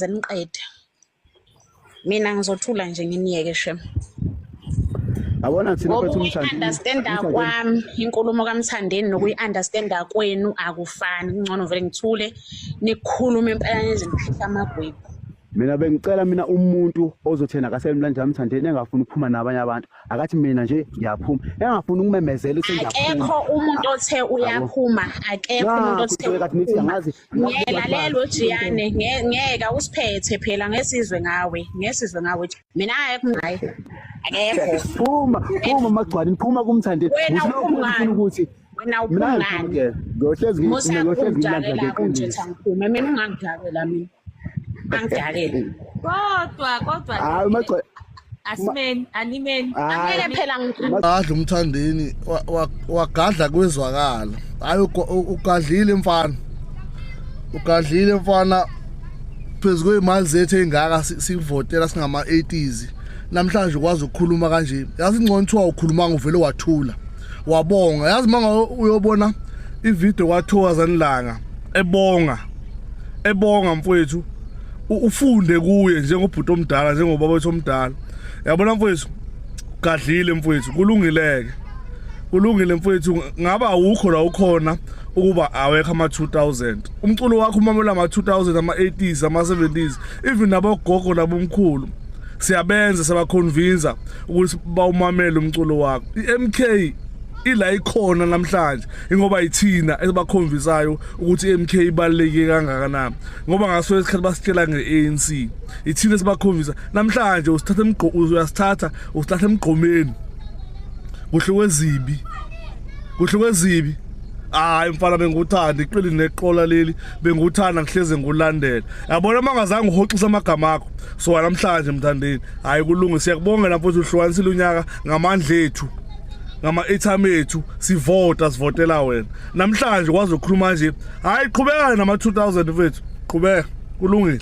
Niqede. Mina ngizothula nje nginiyeke shem. Yabona thina Ngoba mfethu uMthandeni, ukuyi-understanda uMthandeni kwami inkulumo kaMthandeni nokuyi-understanda kwenu akufani. Kungcono vele ngithule nikhulume impela nize nikhihla amagwebu. Mina bengicela mina umuntu ozothi yena akasemlanje kaMthandeni engafuni ukuphuma nabanye abantu, akathi mina nje ngiyaphuma, engafuni ukumemezela ukuthi ngiyaphuma. Akekho umuntu othe uyaphuma, akekho umuntu Nakhu othe nje kade nithi uyaphuma. angazi Ngiyelalela uJiyane, ngeke awusiphethe phela ngesizwe ngawe, ngesizwe ngawe. Mina akekho hayi. Akekho. Phuma, phuma magcwani, phuma kuMthandeni. Wena Musa lokhu uphuma ufuna ngani? ukuthi Wena mina uphuma ngiphuma ngani? ke. Ngiyohlezi Musa mina ngiyohlezi ngilandela ungijakela ngeqiniso. unjetha ngiphume mina ungangijakela mina. Angijakele. Kodwa Hayi magcwani. asimeni animeni. Hayi. Angeke phela ngiphume. Gadla uMthandeni wagadla kwezwakala. Hayi ugadlile mfana. Ugadlile mfana phezu kwezimali zethu ezingaka sikuvotela singama 80s. Namhlanje ukwazi ukukhuluma kanje. Yazi ingcono kuthiwa ukhuluma nguvele wathula. Wabonga. Yazi manga uyobona ivideo kwaThokozani Langa ebonga. Ebonga mfowethu. Ufunde kuye njengobhuti omdala njengobaba wethu omdala. Yabona mfowethu gadlile mfowethu kulungileke. Kulungile mfowethu ngaba awukho la ukhona ukuba awekho ama 2000. Umculo wakho umamela ama 2000 ama 80s ama 70s even nabogogo nabomkhulu siyabenza siyabaconvince ukuthi bawumamele umculo wakho. iMK ila ikhona namhlanje ingoba ithina esibakhonvisayo ukuthi iMK ibaluleke kangakanani ngoba ngaso isikhathi basitshela ngeANC ithina esibakhonvisa namhlanje usithatha emgqo uyasithatha usithatha emgqomeni kuhle kwezibi kuhle kwezibi. Hayi mfana benguthanda iqili neqola leli benguthanda ngihleze ngulandela yabona mangazange uhoxisa amagama akho so namhlanje Mthandeni hayi kulunge siyakubongela mfowethu uhlukanisile unyaka ngamandla ethu ngama airtime ethu sivota sivotela wena namhlanje kwazi ukukhuluma nje hayi qhubeka nama 2000 mfethu qhubeka kulungile.